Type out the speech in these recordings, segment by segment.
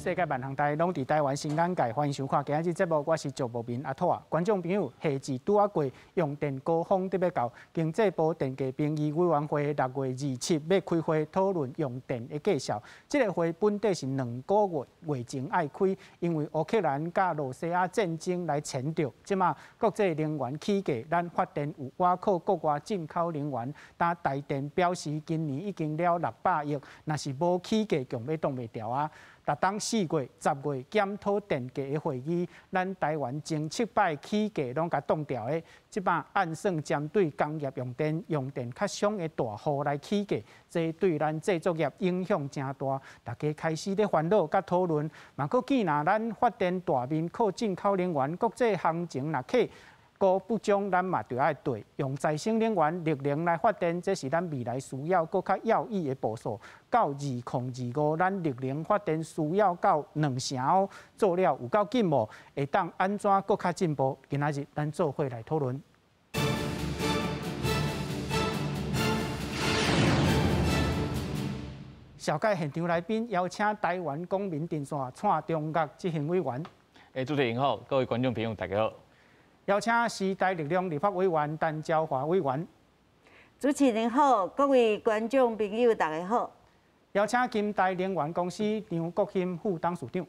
世界萬行台攏佇台灣新眼界，歡迎收看今仔日節目，我是趙博民阿兔仔。觀眾朋友，夏季拄仔過，用電高峰得欲到，經濟部電價評議委員會6月27欲開會討論用電的價數。這個會本底是2個月月前愛開，因為烏克蘭佮羅西亞戰爭來牽著，這馬國際能源起價，咱發電有倚靠國外進口能源。但台電表示，今年已經了600億，若是無起價，強欲擋袂牢啊！逐冬4月、10月檢討電價的會議，咱台灣前七擺起價攏共擋牢的。這擺按算針對工業用電、用電較傷的大戶來起價，這對咱製造業影響誠大。大家開始咧煩惱佮討論，嘛閣見若咱發電大面靠進口能源，國際行情若起高不漲，咱嘛著愛對用再生能源、綠能來發電，這是咱未來需要閣較要意的步數。到2025，咱綠能發電需要到兩成哦，做了有夠緊無？會當按怎閣較進步？今仔日咱做伙來討論。紹介現場來賓，邀請台灣公民陣線蔡中岳執行委員。主持人好，各位觀眾朋友大家好。邀請時代力量立法委員陳昭華委員。主持人好，各位觀眾朋友大家好。邀請金台能源公司張國興副董事長。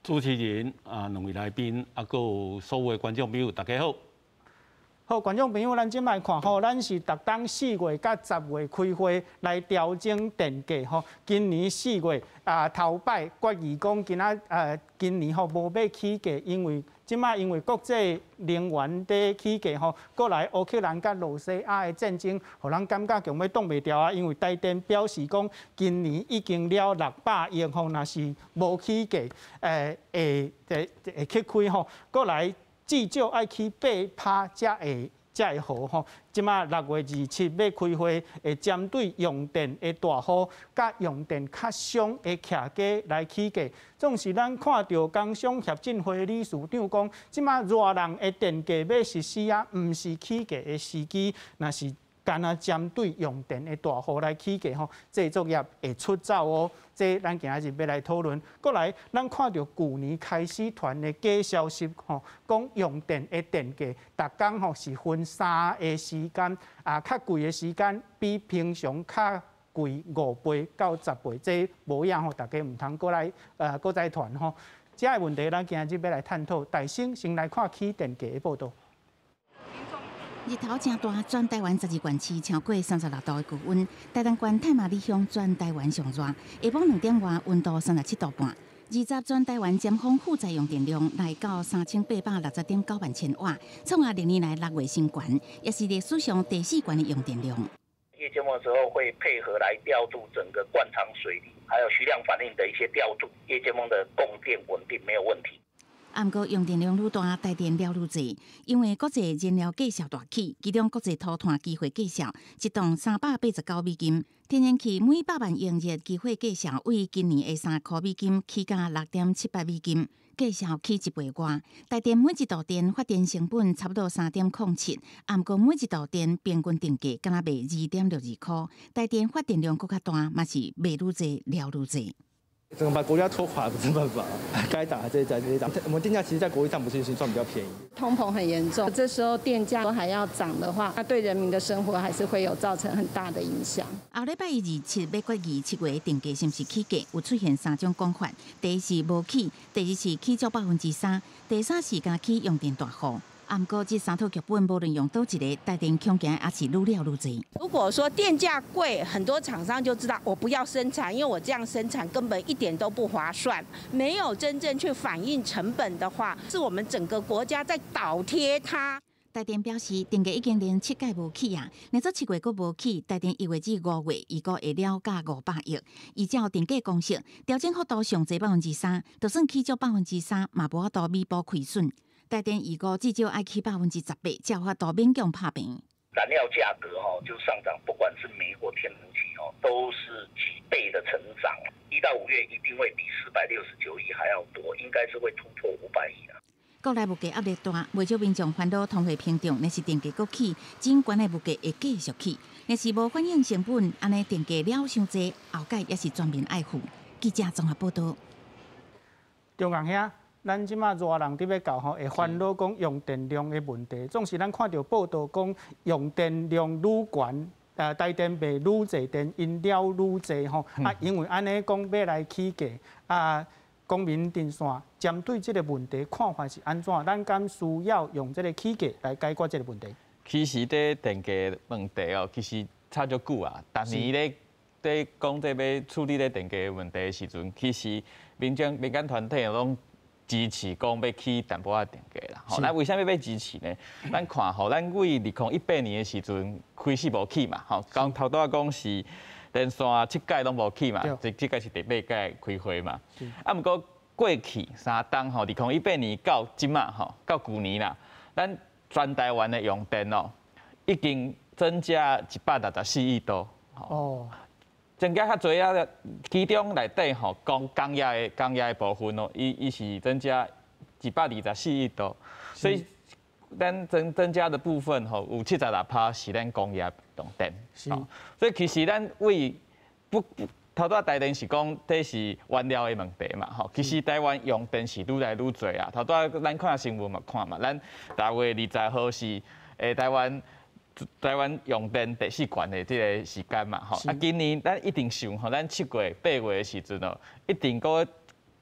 主持人啊，兩位來賓啊，閣有所有的觀眾朋友大家好。好，觀眾朋友，咱這擺看吼，咱是逐冬4月佮10月開會來調整電價吼。今年四月啊，頭擺決議講，今仔今年吼無欲起價，因為這擺因為國際能源佇起價吼，閣來烏克蘭佮羅西亞的戰爭，予人感覺強欲擋袂牢啊。因為台電表示講，今年已經了600億吼，若是無起價，會會會吃虧吼，閣來。至少愛起8%才會好吼。這馬6月27欲開會，會針對用電的大戶佮用電較傷的徛家來起價。總是咱看著工商協進會理事長講，這馬熱人的電價欲實施啊，毋是起價的時機，若是干焦針對用電的大戶來起價吼，製造業會出走哦。這咱今仔日欲來討論。閣來，咱看著舊年開始傳的假消息吼，講用電的電價，逐工吼是分三個時間啊，較貴的時間比平常較貴5倍到10倍，這無影吼，大家毋通閣來閣再傳吼。這个問題，咱今仔日欲來探討。大先先來看起電價的報導。日頭誠大，全台灣12縣市超過36度的高溫。台東縣太麻里鄉全台灣上熱，下晡2點外溫度37.5度。20全台灣尖峰負載用電量來到3860.9萬千瓦，創下歷年來6月新高，也是歷史上第四懸的用電量。夜間峰的時候會配合來調度整個灌腸水流，還有徐量反應的一些調度，夜間峰的供電穩定沒有問題。毋過用電量愈大，台電了愈濟，因為國際燃料價數大起，其中國際塗炭期貨價數一噸389美金，天然氣每百萬用熱期貨價數為今年的3塊美金起價6.78美金，價數起一倍外。台電每一度電發電成本差不多3.07，毋過每一度電平均定價敢若賣2.62塊，台電發電量閣較大，嘛是賣愈濟了愈濟。整個把國家拖垮不是辦法，該漲還是在漲。我們電價其實，在國際上不是算比較便宜。通膨很嚴重，這時候電價都還要漲的話，那對人民的生活還是會有造成很大的影響。後禮拜27欲決議7月電價是毋是起價，有出現三種講法：第一是無起，第二是起足3%，第三是加起用電大戶。毋過這三套劇本，無論用佗一個，台電恐驚也是愈了愈濟。如果說電價貴，很多廠商就知道我不要生產，因為我這樣生產根本一點都不划算。沒有真正去反映成本的話，是我們整個國家在倒貼它。台電表示，電價已經連七屆無起啊，若說7月閣無起，台電1月至5月預估會了價500億。依照電價公式，調整幅度上濟3%，就算起足百分之三，嘛無法度彌補虧損。台電預估至少愛起18%，才有法度勉強拍平。燃料價格吼就上漲，不管是煤或天然氣哦，都是幾倍的成長。1到5月一定會比469億還要多，應該是會突破500億啊。國內物價壓力大，袂少民眾煩惱通貨膨脹，若是電價閣起，真懸的物價會繼續起。若是無反映成本，按呢電價了傷濟，後蓋也是全民愛付。記者綜合報導。中港兄，咱這馬熱人伫欲到吼，會煩惱講用電量的問題。總是咱看著報道講用電量愈懸，台電賣愈濟電，𪜶了愈濟吼。啊，因為按呢講欲來起價啊，公民電線針對這個問題看法是按怎？咱敢需要用這個起價來解決這個問題？其實這電價問題哦，其實吵足久啊。逐年咧講這欲處理這電價問題的時陣，其實民間團體攏支持講欲起淡薄仔電價啦。吼，那為啥物欲支持呢？咱看吼，咱對2018年的時陣開始無起嘛，吼，講頭拄仔講是連續七屆攏無起嘛，這屆是第八屆開會嘛。啊，毋過過去三冬吼，2018年到這馬吼，到舊年啦，咱全台灣的用電哦，已經增加164億度。哦。增加較濟啊，其中內底吼，工業的部分哦，伊是增加124億度，所以咱增加的部分吼，有76%是咱工業用電。所以其實咱為不頭拄仔台電是講這是原料的問題嘛，吼，其實台灣用電是愈來愈濟啊。頭拄仔咱看新聞嘛看嘛，咱10月20號是台灣用電第四懸的這個時間嘛，吼，啊，今年咱一定想吼，咱7月、8月的時陣哦，一定閣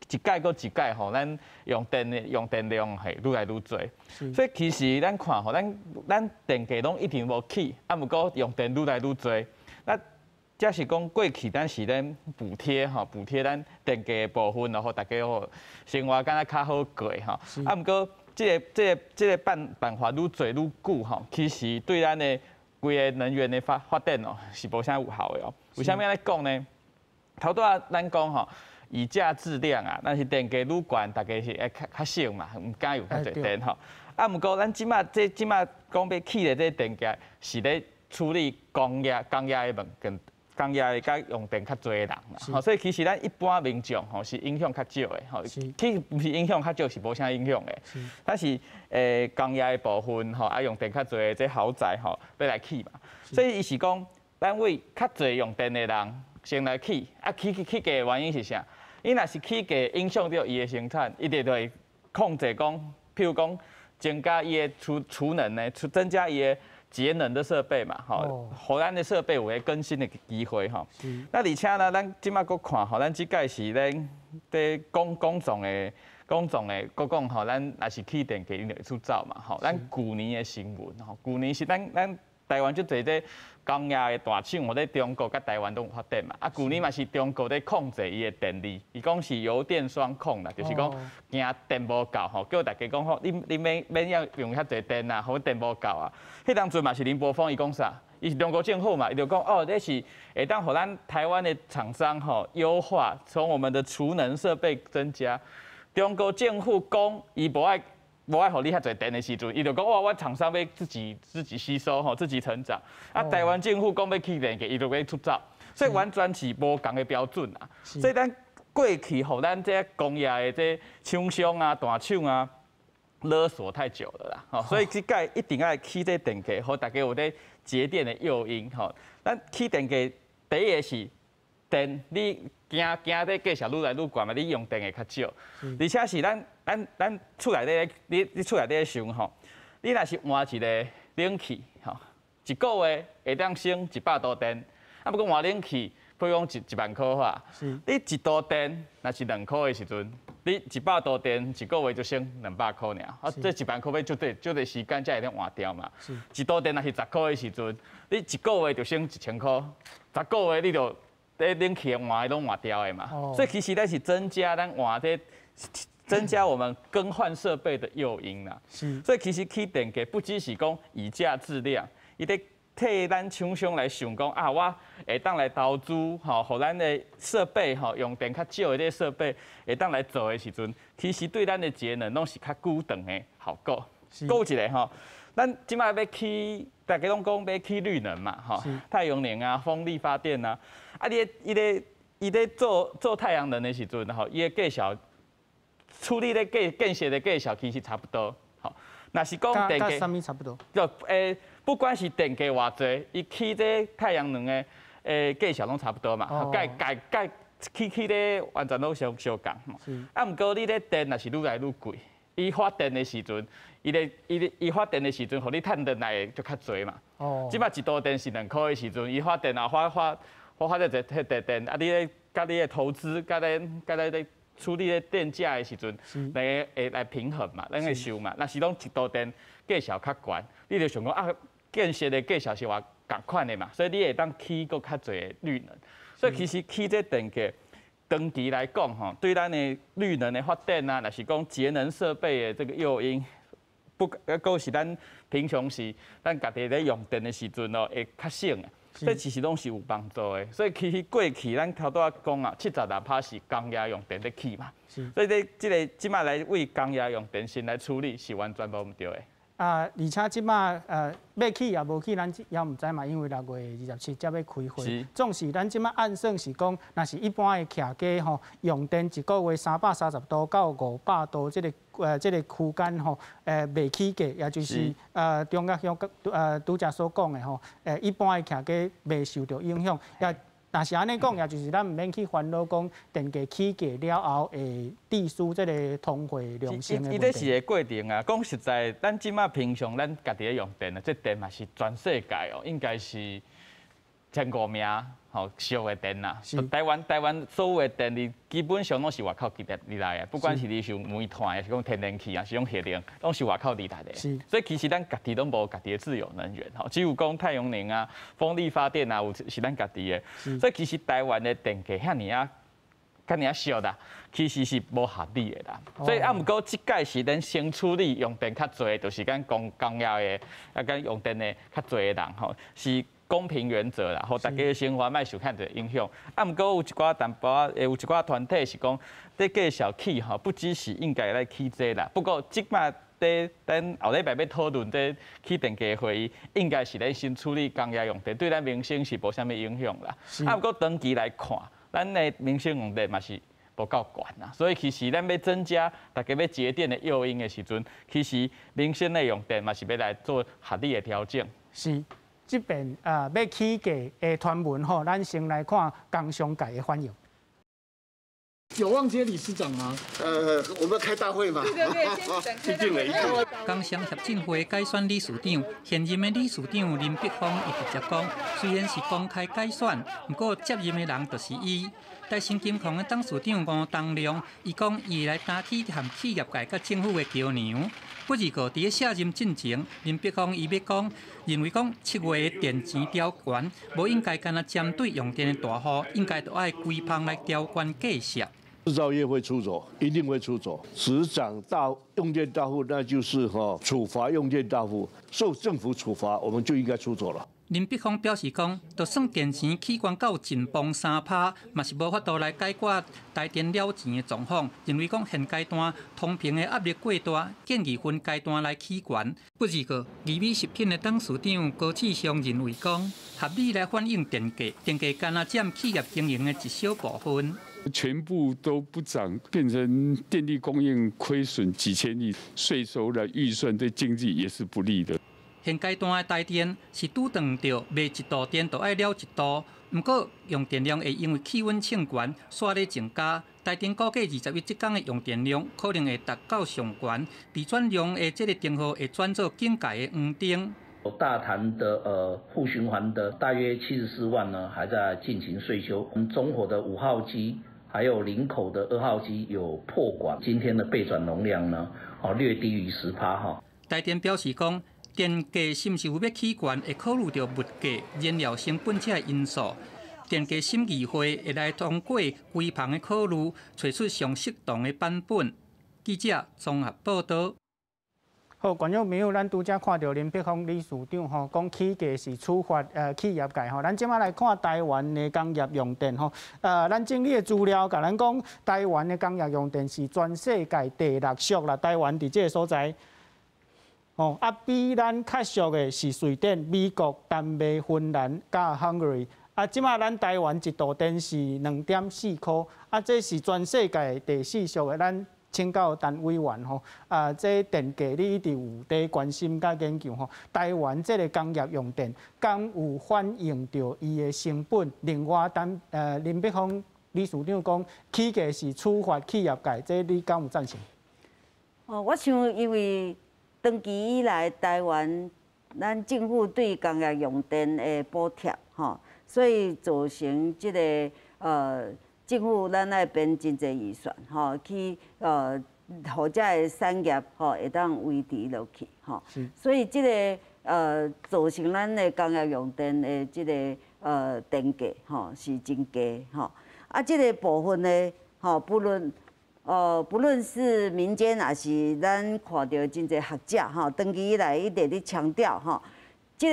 一屆閣一屆吼，咱用電的用電量係愈來愈濟，所以其實咱看吼，咱電價攏一直無起，啊，毋過用電愈來愈濟，那這是講過去咱是咧補貼吼，補貼咱電價的部分，然後大家吼生活敢若較好過吼，啊，毋過這個辦法愈做愈久吼，其實對咱的規个能源的發展哦，是無啥有效的哦。為啥物按呢講呢？頭拄仔咱講吼，以價制量啊，若是電價愈懸，大家是會較省嘛，毋敢用較濟電吼。啊，毋過咱這馬這這馬講欲起的這電價，是咧處理工業的問工業的佮用電較濟的人啦，吼，所以其實咱一般民眾吼是影響較少的，吼，其實毋是影響較少，是無啥影響的。但是工業的部分吼，啊用電較濟的這豪宅吼，欲來起嘛，所以伊是講，咱為較濟用電的人先來起，啊起價的原因是啥？伊若是起價影響著伊的生產，伊就會控制講，譬如講增加伊的儲能的，增加伊的節能的設備嘛，吼，予咱的設備有個更新的機會吼。那而且呢，咱這馬閣看吼，咱這屆是咧佇講公眾的，閣講吼，咱若是起電價，𪜶就會出走嘛，吼。咱舊年的新聞吼，舊年是咱台灣足濟這工業的大廠，或者中國佮台灣攏有發展嘛。啊，舊年嘛是中國咧控制伊的電力，伊講是油電雙控啦，就是講驚電無夠吼，叫大家講吼，你免要用遐濟電啊，予電無夠啊。彼當陣嘛是林柏峰，伊講啥？伊是中國政府嘛，伊就講哦，這是會當予咱台灣的廠商吼優化，從我們的儲能設備增加。中國政府講伊無愛予你遐濟電的時陣，伊就講哇，我廠商欲自己吸收吼，自己成長。啊，台灣政府講欲起電價，伊就欲出走，所以完全是無仝的標準啊。所以咱過去予咱這工業的這廠商啊、大廠啊勒索太久了啦，吼，所以這屆一定愛起這電價，予大家有咧節電的誘因吼。咱起電價第一个是電，你驚驚這價數愈來愈懸嘛，你用電會較少。而且是咱厝內底，你厝內底想吼，你若是換一个冷氣吼，一個月會當省100度電，啊不過換冷氣，比如講1萬箍哈，你1度電若是2箍的時陣，你100度電一個月就省200箍爾，啊，這1萬箍欲足濟足濟時間才會當換掉嘛。1度電若是10箍的時陣，你一個月就省1000箍，10個月你就這冷氣換的攏換掉的嘛。所以其實咱是增加咱換這增加我們更換設備的誘因啦。所以其實起電價不只是講以價制量，伊咧替咱廠商來想講啊，我會當來投資吼，予咱的設備吼用電較少的這個設備會當來做的時陣，其實對咱的節能攏是較久長的效果。閣有一个吼，咱這擺欲起，大家攏講欲起綠能嘛，吼，太陽能啊、風力發電啊，啊，你伊咧做太陽能的時陣吼，伊的價數處理咧建設的價數其實差不多，吼。若是講電價，啥物差不多？就不管是電價偌濟，伊起這太陽能的價數攏差不多嘛，蓋蓋蓋起起咧完全攏相相仝。啊，毋過你咧電若是愈來愈貴，伊發電的時陣，伊咧伊咧伊發電的時陣，予你趁轉來的就較濟嘛。這擺一度電是2箍的時陣，伊發電啊發發發發這個電電，啊你咧佮你的投資，佮咧佮咧咧處理咧電價的時陣，來會來平衡嘛，咱會收嘛。若是講一度電價數較懸，你就想講啊，建設的價數是偌仝款的嘛，所以你會當起閣較濟的綠能。所以其實起這電價，長期來講吼，對咱的綠能的發展啊，若是講節能設備的這個誘因，不，閣是咱平常時咱家己咧用電的時陣哦，會較省啊。這其實攏是有幫助的。所以其實過去咱頭拄仔講啊，76%是工業用電咧起嘛。所以這這个這擺來為工業用電先來處理是完全無毋對的。啊，而且這擺欲起抑無起，咱也毋知嘛，因為6月27才欲開會。總是咱這擺按算是講，若是一般的徛家吼，用電一個月330度到500度這个區間吼，袂起價，也就是中國鄉拄才所講的吼，一般的徛家袂受著影響。也若是按呢講，也就是咱毋免去煩惱講電價起價了後會致使這个通貨量升的問題。伊這是个過程啊。講實在，咱這擺平常咱家己咧用電啊，這電嘛是全世界哦，應該是前五名吼燒的電啦。台灣所有的電力基本上攏是外口直接入來的，不管是你是用煤炭，還是講天然氣，還是用核能，攏是外口入來的。所以其實咱家己攏無家己的自有能源，吼，只有講太陽能啊、風力發電啊，有是咱家己的。所以其實台灣的電價遐爾仔，遐爾仔俗啦，其實是無合理的啦。所以啊，毋過這擺是咱先處理用電較濟，就是講工業的啊，佮用電的較濟的人吼，是公平原則啦，予大家的生活莫受遐濟影響。啊，毋過有一寡淡薄仔，有一寡團體是講，這價數起吼，不只是應該來起這啦。不過這擺佇咱後禮拜欲討論這起電價會議，應該是咱先處理工業用電，對咱民生是無啥物影響啦。啊，毋過長期來看，咱的民生用電嘛是無夠懸啦。所以其實咱欲增加大家欲節電的誘因的時陣，其實民生的用電嘛是欲來做合理的調整。是。這邊啊，欲起價的傳聞吼，咱先來看工商界的反應。有望接理事長嗎？我們開大會嘛。對對對，一定的，一定。工商協進會改選理事長，現任的理事長林碧峰伊直接講，雖然是公開改選，毋過接任的人就是伊。台新金控的董事長吳東亮，伊講伊會來擔起和企業界佮政府的橋梁。不過，佇咧卸任進前，林碧峰伊欲講，認為講7月的電錢調懸，無應該干焦針對用電的大戶，應該著愛規範來調懸價數。製造業會出走，一定會出走。只漲大用電大戶，那就是哈處罰用電大戶，受政府處罰，我們就應該出走了。林碧峰表示講，就算電錢起懸到盡崩3%，嘛是無法度來解決台電了錢的狀況。認為講現階段通膨的壓力過大，建議分階段來起懸。不過，義美食品的董事長高志雄認為講，合理來反映電價，電價干焦佔企業經營的一小部分。全部都不漲，變成電力供應虧損幾千億，稅收的預算對經濟也是不利的。現階段的台電是拄撞著賣一度電就愛了一度，毋過用電量會因為氣溫升懸，煞咧增加。台電估計21這工的用電量可能會達到上懸，備轉量的這个燈號會轉做警戒的黃燈。大潭的負循環的大約74萬呢，還在進行歲修。我們中火的5號機，還有林口的2號機有破管。今天的備轉容量呢，哦略低於10%哈。台電表示講，電價是毋是有欲起懸，會考慮著物價、燃料成本這因素。電價審議會會來通過規範的考慮，揣出上適當的版本。記者綜合報導。好，觀眾朋友，咱拄才看著林碧峰理事長吼，講起價是處罰企業界吼。咱這擺來看台灣的工業用電吼，咱整理的資料，共咱講台灣的工業用電是全世界第六俗啦。台灣佇這个所在，吼啊，比咱較俗的是瑞典、美國、丹麥、芬蘭佮 Hungary。啊，這擺咱台灣一度電是2.4箍，啊，這是全世界第四俗的咱。請教陳委員吼，啊，這電價你一直有佇關心佮研究吼。台灣這个工業用電，敢有反映著伊的成本？另外，陳林碧峰理事長講起價是處罰企業界，這你敢有贊成？哦，我想因為長期以來台灣咱政府對工業用電的補貼，吼，所以造成這个政府咱愛編真濟預算，吼，去予這个產業吼會當維持落去，吼。所以這个造成咱的工業用電的這个電價吼是真低，吼。啊，這个部分呢，吼，不論是民間抑是咱看著真濟學者吼，長期以來一直咧強調吼，這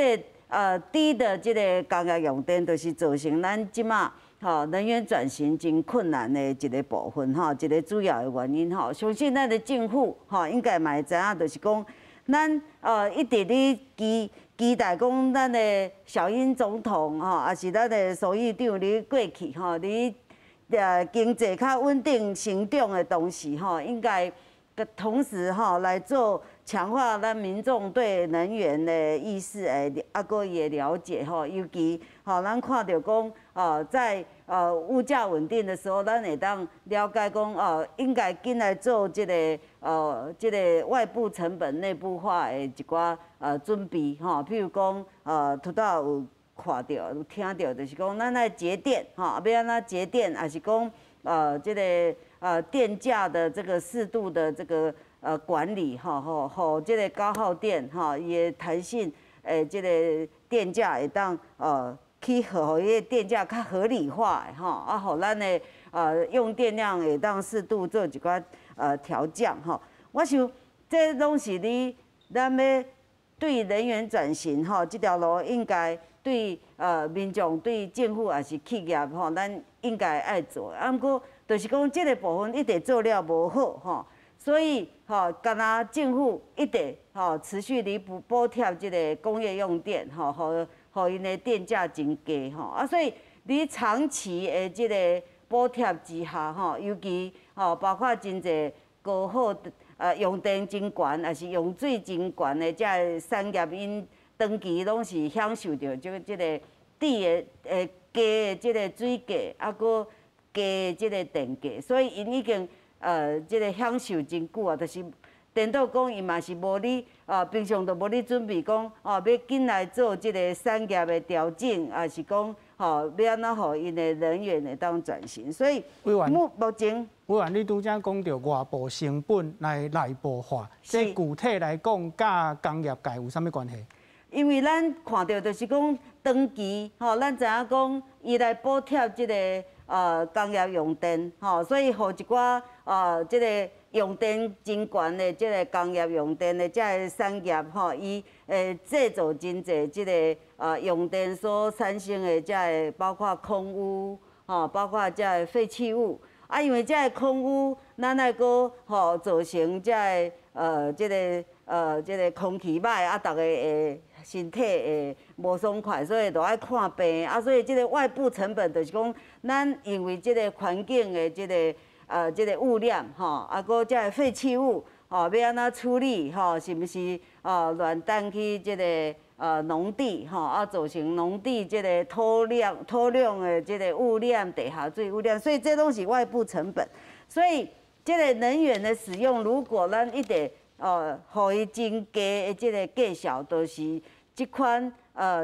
个低的這个工業用電，就是造成咱這馬吼能源轉型真困難的一个部分吼，一个主要的原因吼。相信咱的政府吼應該嘛會知影，就是講咱一直咧期待講咱的小英總統吼，抑是咱的蘇議長咧過去吼，咧經濟較穩定成長的同時吼，應該同時吼來做強化咱民眾對能源的意識的，啊，閣伊的了解吼，尤其吼咱看著講哦，在物價穩定的時候，咱會當了解講哦，應該緊來做這个外部成本內部化的一寡準備吼，譬如講拄才有看著有聽著，就是講咱愛節電吼，欲按怎節電，抑是講這个電價的這個適度的這個管理吼吼，予這个高耗電吼，伊的彈性這個電價會當去予伊个電價較合理化的吼，啊，予咱的用電量會當適度做一寡調降吼。我想這攏是你咱欲對能源轉型吼，這條路應該對民眾、對政府抑是企業吼，咱應該愛做。啊，毋過就是講這个部分一直做了無好吼，所以吼，敢若政府一直吼持續咧補貼這个工業用電吼，予𪜶的電價真低吼。啊，所以你長期的這个補貼之下吼，尤其吼包括真濟高耗用電真懸，抑是用水真懸的這个產業，𪜶長期攏是享受著這个低的低的這个水價，啊，閣低的這个電價，所以𪜶已經這个享受真久啊，就是顛倒講伊嘛是無咧平常就無咧準備講哦，欲緊來做這個產業的調整，抑是講吼欲按怎予𪜶的能源會當轉型，所以目前。委員，你拄才講著外部成本來內部化，這具體來講，佮工業界有啥物關係？因為咱看著就是講長期吼，咱知影講伊來補貼這个工業用電吼，所以予一寡這个用電真懸的這个工業用電的這个產業吼，伊會製造真濟這个用電所產生的這个包括空污吼，包括這个廢棄物。啊，因為這个空污，咱愛閣吼造成這个這個空氣歹啊，逐个會身體會無爽快，所以就愛看病啊。所以這個外部成本就是講，咱因為這個環境的這個污染吼，啊，閣這个廢棄物吼，欲按怎處理吼？是毋是亂擲去這个農地吼？啊，造成農地這个土壤的這個污染、地下水污染，所以這攏是外部成本。所以這個能源的使用，如果咱一直予伊真低的這個價數，就是這款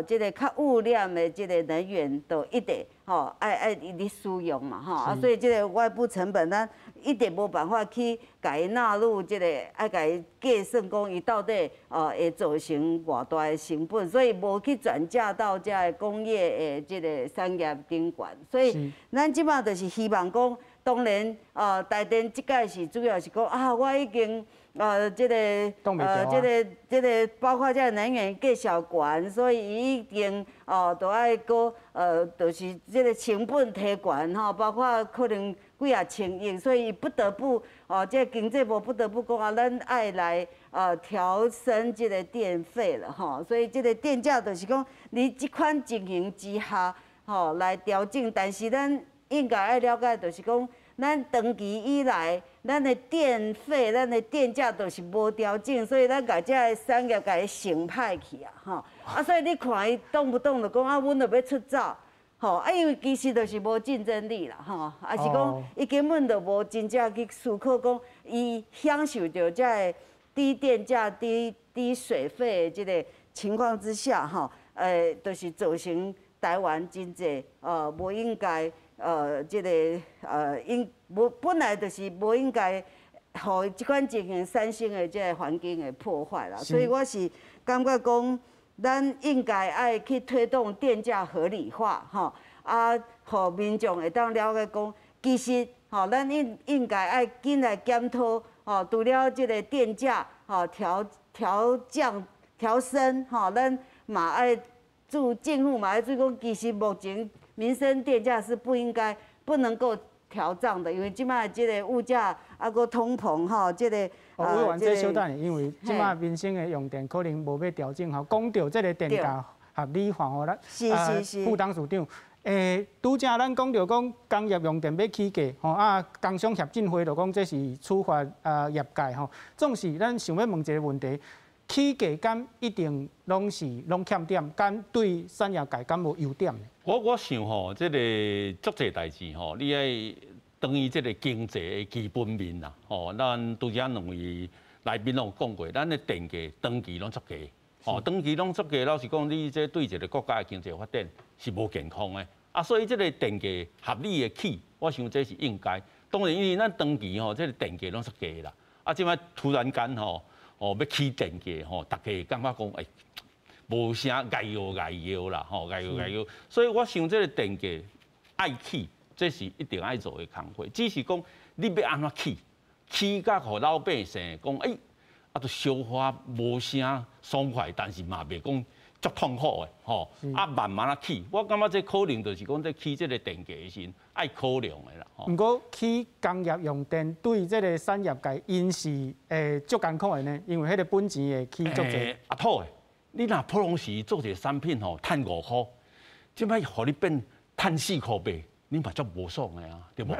這个較污染的這個能源，就一直吼愛咧使用嘛吼啊，所以這個外部成本，咱一直無辦法去共伊納入這个，愛共伊計算講伊到底會造成偌大的成本，所以無去轉嫁到這个工業的這个產業頂懸。所以咱這馬就是希望講，當然台電這擺是主要是講啊，我已經這個包括這个能源價數懸，所以伊已經都愛閣就是這個成本提懸吼，包括可能幾仔千億，所以伊不得不哦，這個經濟部不得不講啊，咱愛來調升這個電費了吼，所以這個電價就是講，佇這款情形之下吼來調整，但是咱應該愛了解，就是講咱長期以來，咱的電費、咱的電價都是無調整，所以咱共這个產業共伊省歹去啊，吼啊，所以你看伊動不動就講啊，阮就欲出走，吼啊，因為其實就是無競爭力啦，吼，抑是講伊根本就無真正去思考講，伊享受著這个低電價、低水費的這个情況之下，吼，就是造成台灣真濟無應該這个應無本來就是無應該，予這款情形產生的這个環境的破壞啦，所以我是感覺講，咱應該愛去推動電價合理化，吼啊，予民眾會當了解講，其實吼，咱應該愛緊來檢討，吼，除了這個電價吼調降調升，吼，咱嘛愛注政府嘛愛注意講，其實目前民生電價是不應該不能夠調漲的，因為這擺這個物價啊，閣通膨吼，這個。委員，這小等下，因為這擺民生的用電可能無欲調整吼。講著這个電價合理化吼，咱副董事長，拄才咱講著講工業用電欲起價吼，啊，工商協進會就講這是處罰啊業界吼。總是咱想欲問一个問題，起價敢一定攏是攏欠點，敢對產業界敢無優點？我想吼，這个足濟代誌吼，你愛轉去這个經濟的基本面啦，吼，咱拄才兩位來賓攏有講過，咱的電價長期攏足低，吼，長期攏足低，老實講，你這對一个國家的經濟發展是無健康的，啊，所以這個電價合理的起，我想這是應該。當然，因為咱長期吼，這个電價攏足低啦，啊，這擺突然間吼，哦，欲起電價吼，大家會感覺講，欸，無啥礙搖礙搖啦，吼，礙搖礙搖，所以我想這个電價愛起。這是一定愛做的工課，只是講你欲按怎起，起甲予老百姓講，欸，啊，都小可無啥爽快，但是嘛袂講足痛苦的，吼，啊，慢慢仔起，我感覺這可能就是講，這起這个電價的時陣愛考量的啦。毋過起工業用電對這个產業界，𪜶是會足艱苦的呢，因為彼个本錢會起足濟。啊，妥的，你若普通時做一个產品吼，趁5箍，這擺予你變趁4箍八。你嘛足無爽的啊，對無？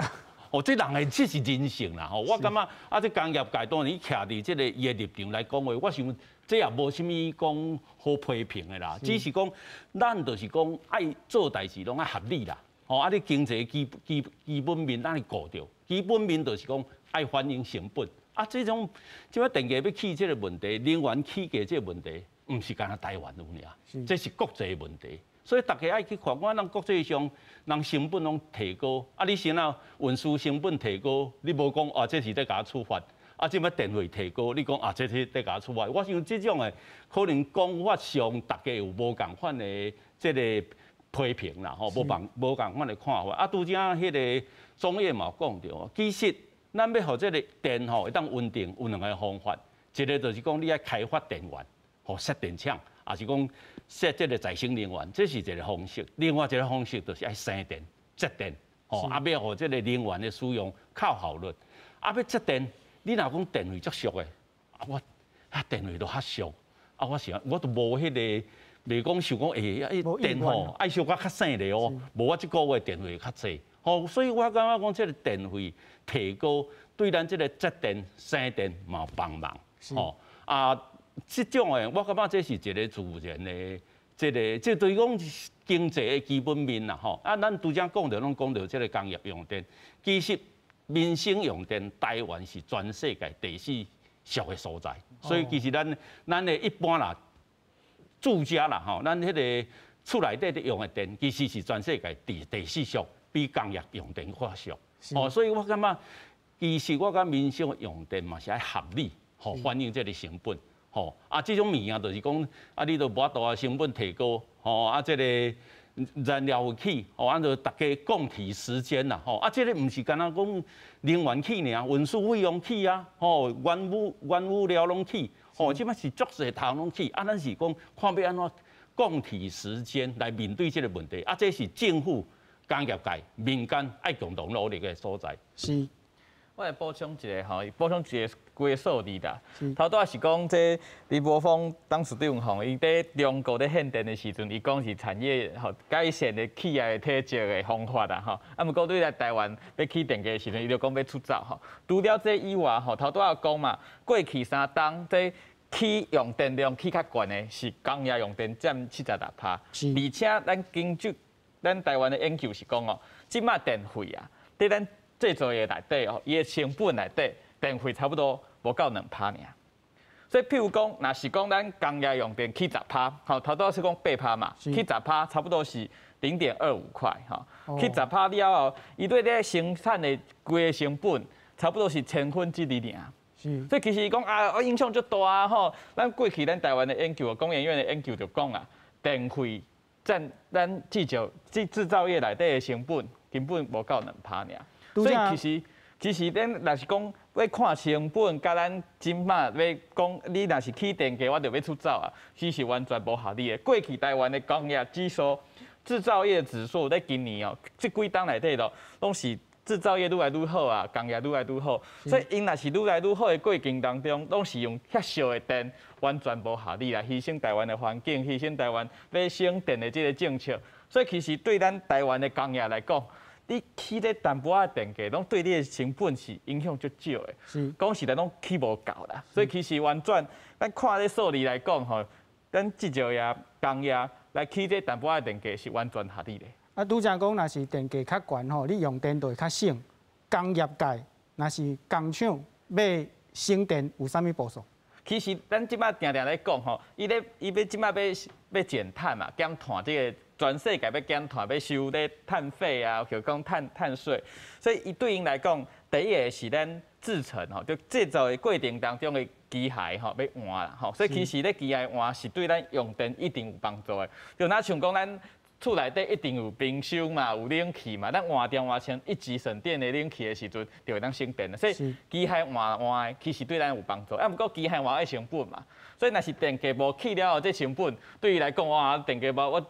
哦，這人的這是人性啦，吼。我感覺啊，這工業界當然徛佇這个伊的立場來講話，我想這也無啥物講好批評的啦。只是講，咱就是講愛做代誌攏愛合理啦。吼，啊，你經濟基本面咱愛顧著，基本面就是講愛反映成本。啊，這種這擺電價欲起這个問題，能源起價這个問題，毋是干焦台灣有爾，這是國際問題。所以大家愛去看，我咱國際上人成本攏提高，啊，你先啊運輸成本提高，你無講啊，這是咧共我處罰，啊，這擺電費提高，你講啊，這是咧共我處罰。我想這種的可能講法上，大家有無仝款的這个批評啦，吼，無仝款的看法。啊，拄才彼个總業嘛有講著，其實咱欲予這个電吼會當穩定，有兩个方法，一个就是講你愛開發電源，予設電廠，抑是講設這个再生能源，這是一个方式。另外一个方式就是愛省電、節電，吼，啊，欲予這个能源的使用較效率。啊，欲節電，你若講電費足俗的，啊，我啊電費都較俗，啊，我想我都無彼个，袂講想講，欸，電吼愛燒較較省咧哦，無我這个月電費較濟，吼，所以我感覺講這个電費提高，對咱這个節電、省電嘛有幫忙，吼，啊。這種的，我感覺這是一个自然的，這个這對講經濟的基本面啦，吼。啊，咱拄才講著攏講著這个工業用電，其實民生用電，台灣是全世界第四俗的所在，所以其實咱的一般啦，住家啦，吼，咱彼个厝內底咧用的電，其實是全世界第四俗，比工業用電較俗。哦，所以我感覺，其實我感覺民生用電嘛是愛合理，吼，反映這个成本。吼，啊，這種物件就是講，啊，你都無法度啊，成本提高，吼，啊，這个燃料起，吼，啊，就大家共體時艱啦，吼，啊，這个毋是干焦講能源起爾，運輸費用起啊，吼，原物料攏起，吼，這擺是足濟頭攏起，啊，咱是講看欲按怎共體時艱來面對這个問題，啊，這是政府、工業界、民間愛共同努力的所在。是。我來補充一个吼，補充一个幾个數字啦。頭拄仔是講這林柏峰董事長吼，伊佇中國咧獻電的時陣，伊講是產業吼改善的起來的體質的方法啦吼。啊，毋過對來台灣欲起電價的時陣，伊就講欲出走吼。除了這以外吼，頭拄仔有講嘛，過去三冬這起用電量起較懸的是工業用電佔76%，而且咱根據咱台灣的研究是講哦，這馬電費啊，佇咱製造業內底哦，伊的成本內底電費差不多無夠2%爾。所以譬如講，若是講咱工業用電起10%，吼，頭拄仔是講8%嘛，起10%差不多是0.25塊，吼，起10%了後，伊對這生產的規个成本差不多是2/1000爾。所以其實伊講啊，影響足大啊，吼！咱過去咱台灣的研究，工研院的研究就講啊，電費佔咱製造製製造業內底的成本根本無夠2%爾。所以其實咱若是講欲看成本，佮咱這馬欲講，你若是起電價，我就欲出走啊，其實完全無合理的。過去台灣的工業指數、製造業指數佇今年哦，這幾冬內底咯，攏是製造業愈來愈好啊，工業愈來愈好，所以𪜶若是愈來愈好的過程當中，攏是用遐俗的電，完全無合理啦，犧牲台灣的環境，犧牲台灣欲省電的這個政策，所以其實對咱台灣的工業來講，你起這淡薄仔電價，攏對你的成本是影響足少的。講實在攏起無夠啦。所以其實完全，咱看這數字來講吼，咱製造業、工業來起這淡薄仔電價是完全合理的。啊，拄才講，若是電價較懸吼，你用電就會較省。工業界若是工廠欲省電，有啥物步數？其實咱這馬定定咧講吼，伊咧伊欲這馬欲欲減碳嘛，減碳這個全世界欲減碳，欲收咧碳費啊，或講碳稅，所以伊對𪜶來講，第一个是咱製程吼，就製造的過程當中的機械吼，欲換啦吼，所以其實咧機械換是對咱用電一定有幫助的。就若像講咱厝內底一定有冰箱嘛，有冷氣嘛，咱換掉換成一級省電的冷氣的時陣，就會當省電。所以機械換換的，其實對咱有幫助。啊，毋過機械換愛成本嘛，所以若是電價無起了後，這成本對伊來講，哇，電價無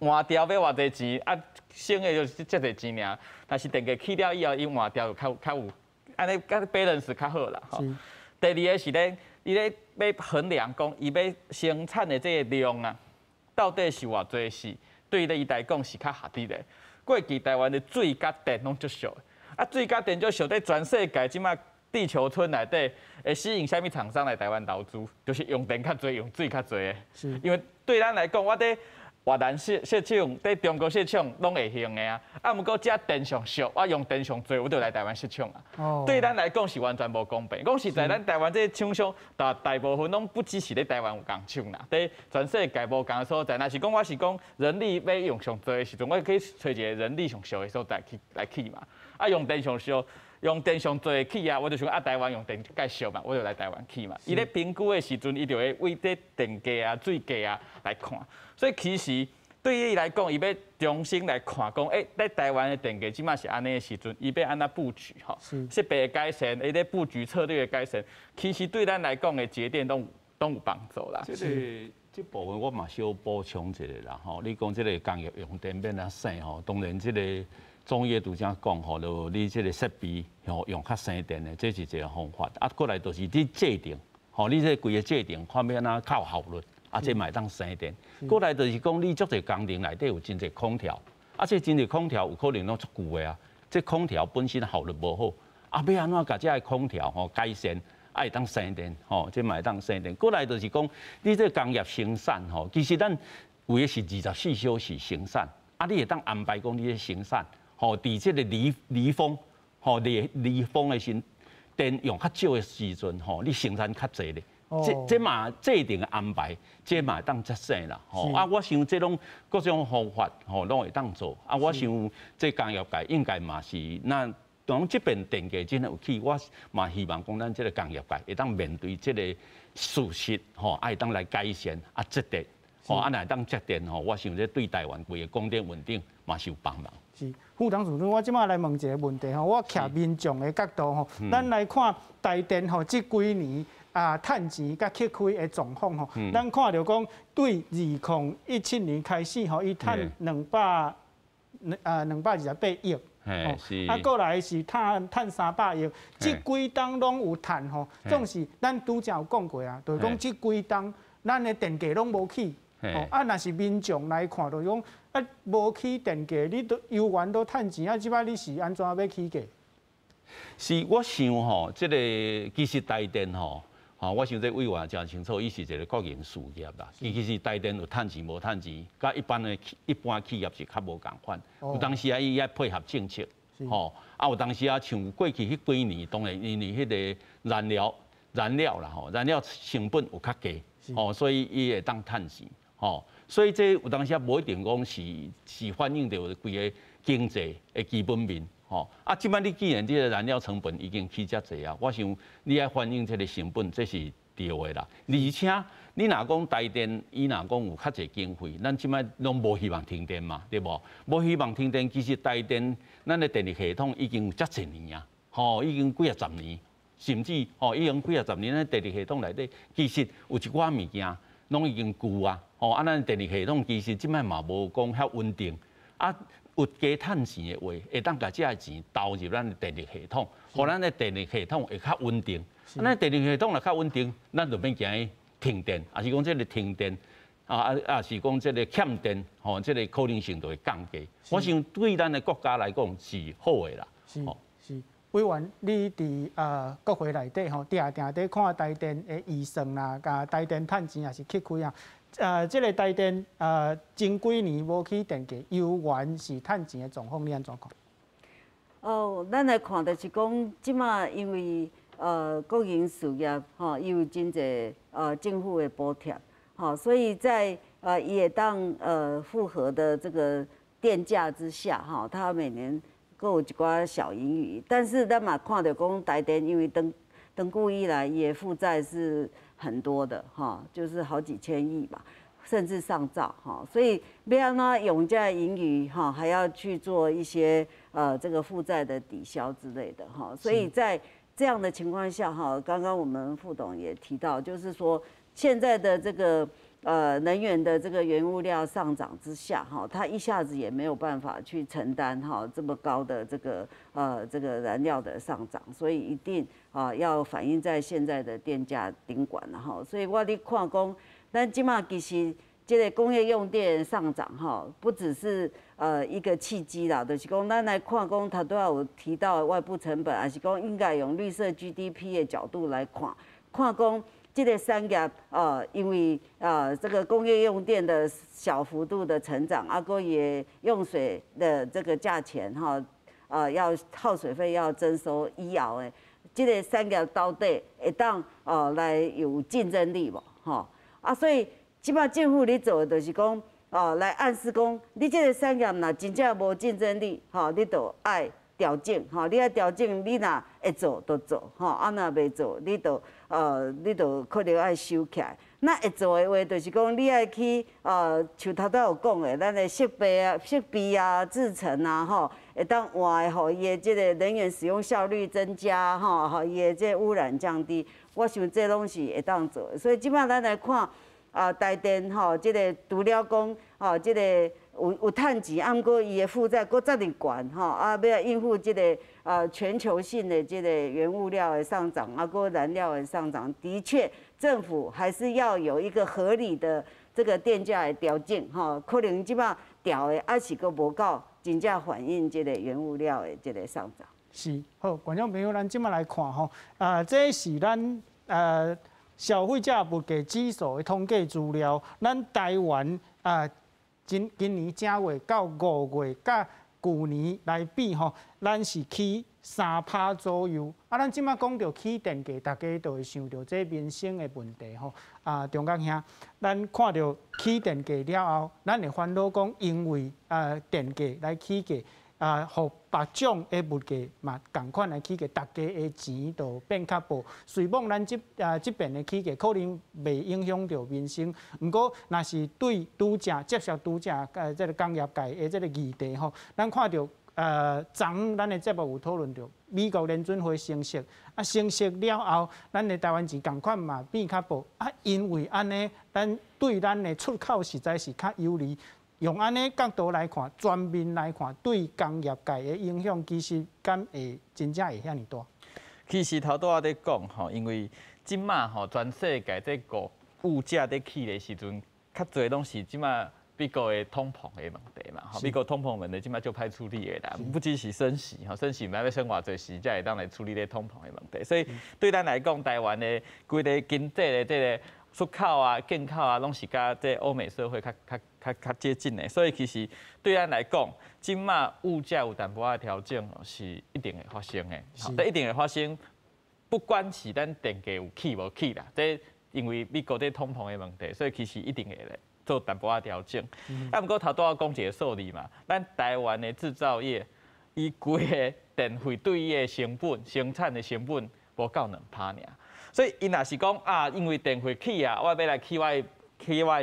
我換掉欲偌濟錢，啊，省的就是遮濟錢爾。但是電價起了以後，伊換掉就較較有，按呢較 balance 較好啦。吼。第二个是咧，伊咧欲衡量講，伊欲生產的這个量啊，到底是偌濟是對伊來講是較合理的。過去台灣的水佮電攏足俗的，啊水佮電足俗，佇全世界這馬地球村內底會吸引啥物廠商來台灣投資，就是用電較濟、用水較濟的。因為對咱來講，我佇越南設設廠，佇中國設廠攏會用的啊。啊，毋過這電上俗，我用電上濟，我就來台灣設廠啊。對咱來講是完全無公平。講實在，咱台灣這个廠商大大部分攏不只是佇台灣有工廠啦，佇全世界無仝的所在。若是講我是講人力欲用上濟的時陣，我可以揣一个人力上俗的所在去來起嘛。啊，用電上俗，用電上濟的起啊，我就想啊，台灣用電較俗嘛，我就來台灣起嘛。伊咧評估的時陣，伊就會為這電價啊、水價啊來看。所以其實對伊來講，伊欲重新來看講，欸，咧台灣的電價這馬是按呢的時陣，伊欲按怎布局吼？設備的改善，伊咧布局策略的改善，其實對咱來講的節電攏攏有幫助啦。這个這部分我嘛小補充一下啦吼。你講這个工業用電欲按怎省吼，當然這个總業拄才講吼，就你這个設備吼用較省電的，這是一个方法。啊，過來就是你制程，吼，你這規个制程看欲按怎較有效率。啊，這嘛會當省電。過來就是講，你足濟工程內底有真濟空調，啊，這真濟空調有可能攏足舊的啊。這空調本身效率無好，啊，欲按怎共這个空調吼改善，啊會當省電，吼，這嘛會當省電。過來就是講，你這工業生產吼，其實咱有的是24小時生產，啊，你會當安排講你的生產，吼，佇這个離離峰，吼離離峰的時，電用較少的時陣，吼，你生產較濟咧。這這嘛制程的安排，這嘛會當節省啦。吼啊，我想這攏各種方法吼，攏會當做。啊，我想這工業界應該嘛是，那當這邊電價真的有起，我嘛希望講咱這个工業界會當面對這个事實，吼，啊會當來改善啊節電，吼啊若會當節電吼，我想這對台灣規个供電穩定嘛是有幫忙。是，副董事長，我這馬來問一个問題吼，我徛民眾的角度吼，咱來看台電吼這幾年啊，趁錢佮吃虧的狀況吼，咱看著講對2017年開始吼，伊趁228億，啊，過來是趁趁300億，這幾冬攏有趁吼，總是咱拄才有講過啊，就是講這幾冬咱的電價攏無起，啊，若是民眾來看，就是講啊，無起電價，你都猶原都趁錢，啊，這擺你是按怎欲起價？是我想吼，這个其實台電吼，吼，我想這委員誠清楚，伊是一個國營事業啦。伊其實台電有趁錢無趁錢，佮一般企業是較無仝款。有當時啊，伊愛配合政策，吼啊有當時啊，像過去彼幾年，當然因為彼个燃料啦吼，燃料成本有較低，吼，所以伊會當趁錢，吼。所以這有當時啊，無一定講是反映著規個經濟的基本面。吼啊！這擺你既然這个燃料成本已經起遮濟啊，我想你愛反映這个成本，這是對的啦。而且你若講台電，伊若講有較濟經費，咱這擺攏無希望停電嘛，對無？無希望停電，其實台電咱的電力系統已經有遮濟年啊，吼，已經幾仔十年，甚至吼已經幾仔十年，咱電力系統內底其實有一寡物件攏已經舊啊，吼啊，咱電力系統其實這擺嘛無講遐穩定啊。有加趁錢的話，會當共這个錢投入咱的電力系統，予咱的電力系統會較穩定。咱電力系統若較穩定，咱就免驚停電，抑是講這个停電，啊，是講這个欠電，吼，這个可能性就會降低。我想對咱的國家來講是好的啦。是，委員，你佇國會內底吼，定定佇看台電的預算啦，共台電趁錢也是去開啊。這个台電前幾年無起電價，猶原是趁錢的狀況，你按怎看？哦，咱來看就是講，這馬因為國營事業吼，伊有真濟政府的補貼，吼，所以在伊會當符合的這個電價之下，吼，它每年閣有一寡小盈餘。但是咱嘛看著講台電，因為長長久以來伊的負債是很多的哈，就是好幾千億吧，甚至上兆哈，所以欲按怎用這个盈餘哈，還要去做一些這個負債的抵消之類的哈，所以在這樣的情況下哈，剛剛我們副董也提到，就是說現在的這個能源的這個原物料上漲之下哈，它一下子也沒有辦法去承擔哈這麼高的這個燃料的上漲，所以一定啊要反映在現在的電價頂管了哈。所以我咧看講，咱這馬其實這个工業用電上漲哈，不只是一個契機啦，就是講咱來看講，頭拄仔有提到外部成本，抑是講應該用綠色 GDP 的角度來看，看講。這个產業，因為這個工業用電的小幅度的成長，啊，閣也用水的這個價錢哈，要耗水費要徵收以後的，這个產業到底會當來有競爭力無？吼啊，所以這擺政府咧做的就是講，來暗示講，你這个產業若真正無競爭力，吼，你就愛調整，吼，你愛調整，你若會做就做，吼，啊，若袂做，你就可能愛收起來。那會做的話，就是講你愛去像頭拄有講的，咱的設備啊、製程啊，吼，會當換的，予伊的這个能源使用效率增加，吼，予伊的這个污染降低。我想這攏是會當做的。所以這擺咱來看啊，台電吼，這个除了講吼，這个有趁錢，啊，毋過伊的負債閣遮爾懸，吼，啊，欲來應付這个全球性的這个原物料的上漲，啊，閣燃料的上漲，的確政府還是要有一個合理的這個電價的調整，吼，可能這擺調的還是閣無夠真正反映這个原物料的這个上漲。是，好，觀眾朋友，咱這擺來看吼，啊，這是咱消費者物價指數的統計資料，咱台灣啊，今年正月到5月，佮舊年來比吼，咱是起3趴左右。啊，咱這擺講著起電價，大家就會想著這民生的問題吼。啊，中國兄，咱看著起電價了後，咱會煩惱講，因為電價來起價，啊，予別種的物價嘛仝款來起價，大家的錢就變較薄。雖罔咱這邊的起價可能袂影響著民生，毋過若是對拄才接觸拄才這个工業界的這个議題吼，咱看著昨昏咱的節目有討論著美國聯準會升息，啊升息了後，咱的台灣錢仝款嘛變較薄，啊因為按呢，咱對咱的出口實在是較有利。用按呢角度來看，全面來看，對工業界的影響，其實敢會真正會遐爾大？其實頭拄仔咧講吼，因為這馬吼全世界這個物價咧起的時陣，較濟攏是這馬美國的通膨的問題嘛，吼，美國通膨問題這擺足歹處理的啦，不只是升息，吼，升息毋知欲升偌濟時才會當來處理這通膨的問題，所以對咱來講，台灣的規个經濟的這个出口啊、進口啊，攏是佮這歐美社會較接近的，所以其實對咱來講，這擺物價有淡薄仔調整是一定會發生的，這一定會發生，不管是咱電價有起無起啦，這因為美國這通膨的問題，所以其實一定會來做淡薄仔調整。啊，毋過頭拄仔講一个數字嘛，咱台灣的製造業，伊規个電費對伊的成本、生產的成本無夠2%爾，所以伊若是講啊，因為電費起啊，我欲來起我的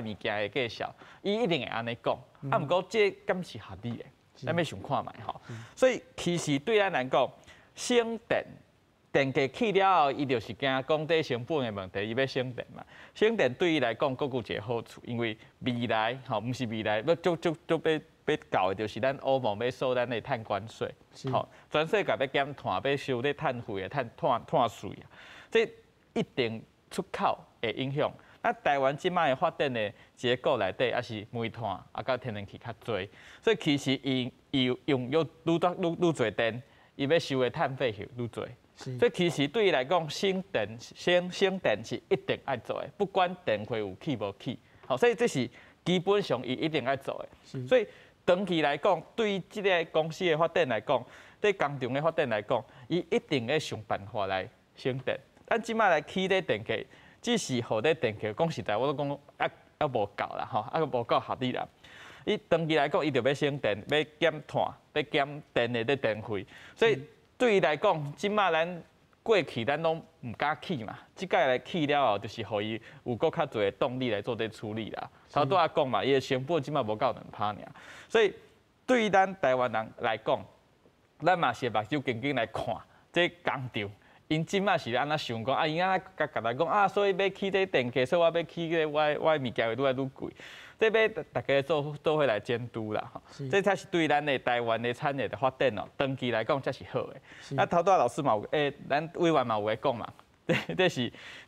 物件的價數，伊一定會按呢講。啊，毋過這敢是合理的？咱欲想看覓吼。所以其實對咱來講，省電。電價起了後，伊就是驚講這成本的問題，伊欲省電嘛。省電對伊來講，閣有一个好處，因為未來吼，毋是未來，欲足足足欲欲到的，就是咱歐盟欲收咱的碳關稅，吼，全世界欲減碳，欲收這碳費的碳碳碳稅啊，這一定出口會影響。啊，台灣這擺的發電的結構內底，抑是煤炭啊，佮天然氣較濟，所以其實伊伊用愈愈多愈愈濟電，伊欲收的碳費就愈濟。所以其實對伊來講，省電省省電是一定愛做的，不管電費有起無起，好，所以這是基本上伊一定愛做的。所以長期來講，對這个公司的發展來講，對工廠的發展來講，伊一定會想辦法來省電。咱這擺來起這電價，只是予這電價，講實在，我都講猶無夠啦，吼，猶無夠合理啦。伊長期來講，伊就欲省電，欲減碳，欲減電的這電費，所以。對伊來講，這擺咱過去咱攏毋敢起嘛，這擺來起了後，就是予伊有閣較濟的動力來做這處理啦。頭拄仔講嘛，伊的成本這擺無夠2%爾，所以對於咱台灣人來講，咱嘛是目睭緊緊來看這工廠，𪜶這擺是按怎想講啊？𪜶按怎共共咱講啊？所以欲起這電價，所以我欲起這我的物件會愈來愈貴。這欲大家做做伙來監督啦，吼，這才是對咱的台灣的產業的發展哦，長期來講才是好的。啊，頭拄仔老師嘛有，咱委員嘛有咧講嘛，這是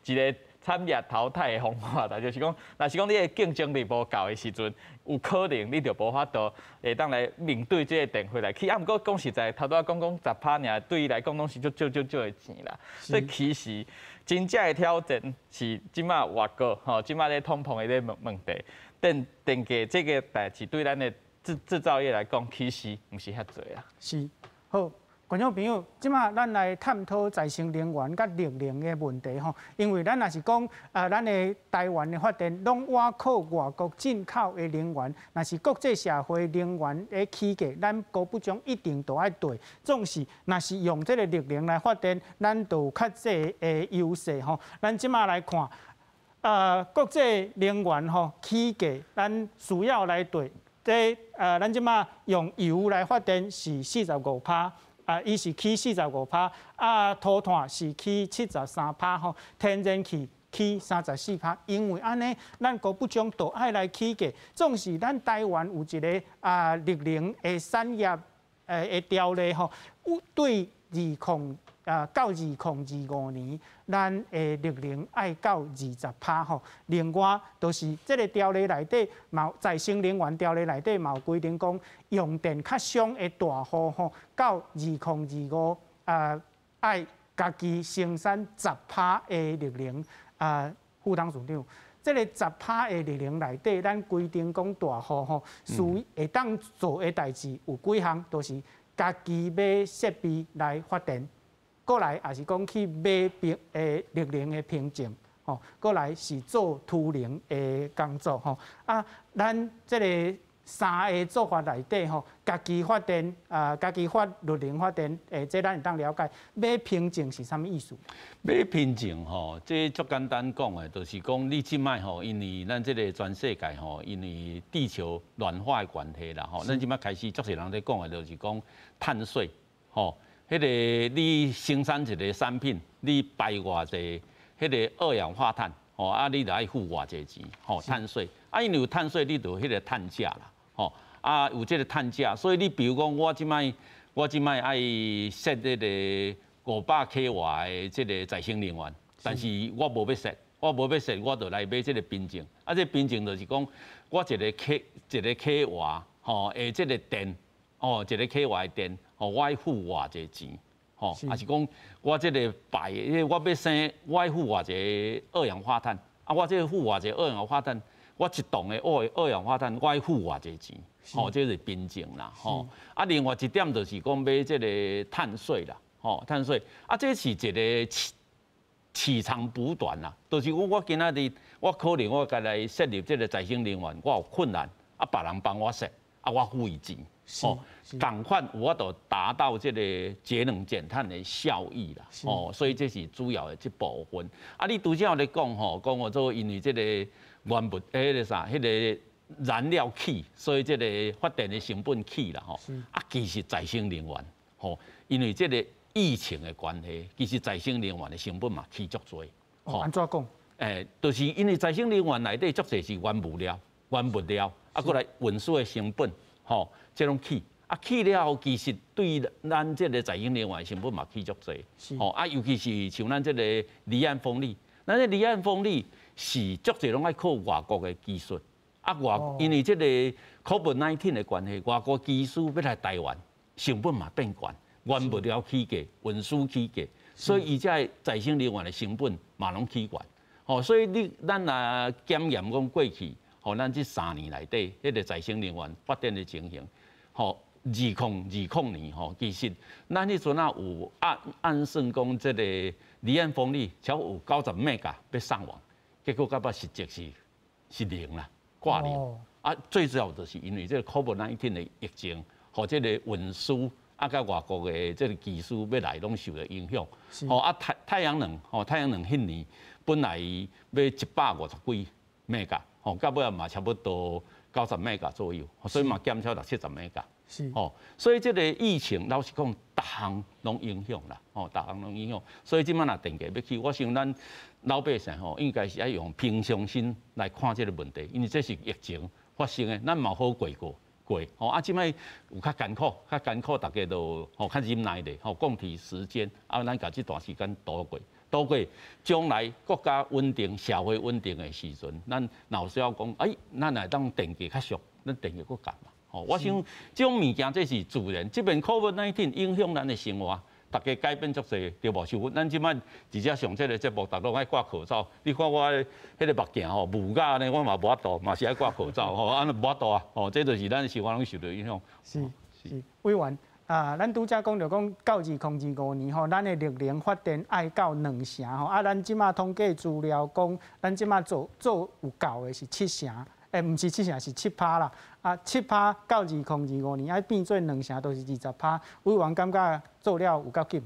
一个產業淘汰的方法啦，就是講，若是講你的競爭力無夠的時陣，有可能你就無法度會當來面對這个電費來起。啊，毋過講實在，頭拄仔講講10%爾，對伊來講攏是足少足少的錢啦。所以其實真正的挑戰是這擺外國吼，這擺咧通膨的這問題。電電價這个代誌對咱的製造業來講，其實毋是遐濟啊。是，好，觀眾朋友，這擺咱來探討再生能源佮綠能的問題吼，因為咱若是講啊，咱的台灣的發電攏倚靠外國進口的能源，若是國際社會能源的起價，咱高不將一定都愛對。總是若是用這个綠能來發電，咱就有較濟的優勢吼。咱這擺來看。國際能源吼起價，咱需要來對。這咱這擺用油來發電是45%，啊，伊是起45%，啊，土炭是起73%吼，天然氣起34%。因為按呢，咱高不將都愛來起價。總是咱台灣有一个啊綠能的產業的條例吼，有對二零啊，到2025年，咱的綠能愛到20%吼。另外，就是這个條例內底嘛，再生能源條例內底嘛有規定講，用電較傷的大戶吼，到2025啊，愛家己生產十趴的綠能啊。副董事長，這个十趴的綠能內底，咱規定講大戶吼，需會當做的代誌有幾項，就是家己買設備來發電。過來也是講去買憑綠能的憑證，吼，過來是做儲能的工作，吼。啊，咱這个三个做法內底，吼，家己發電啊，家己發綠能發電，這咱會當了解。買憑證是啥物意思？買憑證吼，這足簡單講的，就是講你這擺吼，因為咱這个全世界吼，因為地球暖化的關係啦，吼，咱這擺開始足濟人咧講的，就是講碳稅，吼。彼个你生產一个產品，你排偌濟彼个二氧化碳，吼啊，你就愛付偌濟錢，吼碳稅。啊，因為有碳稅，你就有彼个碳價啦，吼啊有這个碳價，所以你比如講，我這擺愛設彼个500千瓦的這个再生能源，但是我無欲設，我無欲設，我就來買這个憑證。啊，這憑證就是講，我一個客戶吼，的這個電，哦，一個客戶的電，吼，我愛付偌濟錢，吼，抑是講我這個排，我欲生，我愛付偌濟二氧化碳，啊，我這個付偌濟二氧化碳，我一噸的二氧化碳，我愛付偌濟錢，吼，這是憑證啦，吼。啊，另外一點就是講欲這個碳稅啦，吼，碳稅，啊，這是一個取長補短啦，就是講我今仔日我可能我家來設立這個再生能源，我有困難，啊，別人幫我設，啊，我付伊錢，哦，仝款有法度達到這個節能減碳的效益啦，哦，所以這是主要的這部分。啊，你拄才有咧講吼，講我做因為這個原物，彼個啥，彼個燃料起，所以這個發電的成本起啦，吼。啊，其實再生能源，吼，因為這個疫情的關係，其實再生能源的成本嘛起足濟。哦，按怎講？就是因為再生能源內底足濟是原物料、原物料，啊，閣來運輸的成本，吼，這攏起。啊，起了後，其實對咱這個再生能源的成本嘛起足濟。吼，啊，尤其是像咱這個離岸風力，咱這離岸風力是足濟攏愛靠外國的技術。啊，外因為這個 COVID-19 的關係，外國技師欲來台灣，成本嘛變懸。原物料起價，運輸起價，所以伊這個再生能源的成本嘛攏起懸。吼，所以你咱若檢驗講過去，吼，咱這3年內底，彼個再生能源發展的情形，吼，2020年吼，其實咱彼陣仔有按按算講這個離岸風力超有90 mega 欲上網，結果到尾實際是零啦，掛零。啊，最主要就是因為這個 COVID-19 的疫情，予這個運輸啊，佮外國的這個技術欲來攏受著影響。吼啊，太陽能，吼，太陽能彼年本來欲150幾 mega，吼，到尾嘛差不多90 mega 左右，所以嘛減少六七十 mega。吼，所以這個疫情老實講，逐項攏影響啦，吼，逐項攏影響。所以這擺若電價欲起，我想咱老百姓吼，應該是愛用平常心來看這個問題，因為這是疫情發生的，咱嘛好過過過，吼啊，這擺有較艱苦，較艱苦，大家都吼較忍耐咧，吼，共體時艱，啊，咱共這段時間度過，度過，將來國家穩定、社會穩定的時陣，咱若有需要講，哎，咱會當電價較俗，咱電價閣降嘛，吼，我想這種物件這是自然，這擺 COVID-19 影響咱的生活。大家改變足濟，對無？像咱這擺直接上這個節目，逐家攏愛掛口罩。你看我彼個目鏡吼，霧甲按呢，我嘛無法度，嘛是愛掛口罩吼，按呢無法度啊，吼，這就是咱生活攏受著影響。是是，委員啊，咱拄才講著講到2025年吼，咱的綠能發電愛到兩成吼，啊，咱這馬統計資料講，咱這馬做做有夠的是七成。毋是七成，是7趴啦。啊，七趴到2025年愛變做兩成，都是20趴。委員感覺做了有夠緊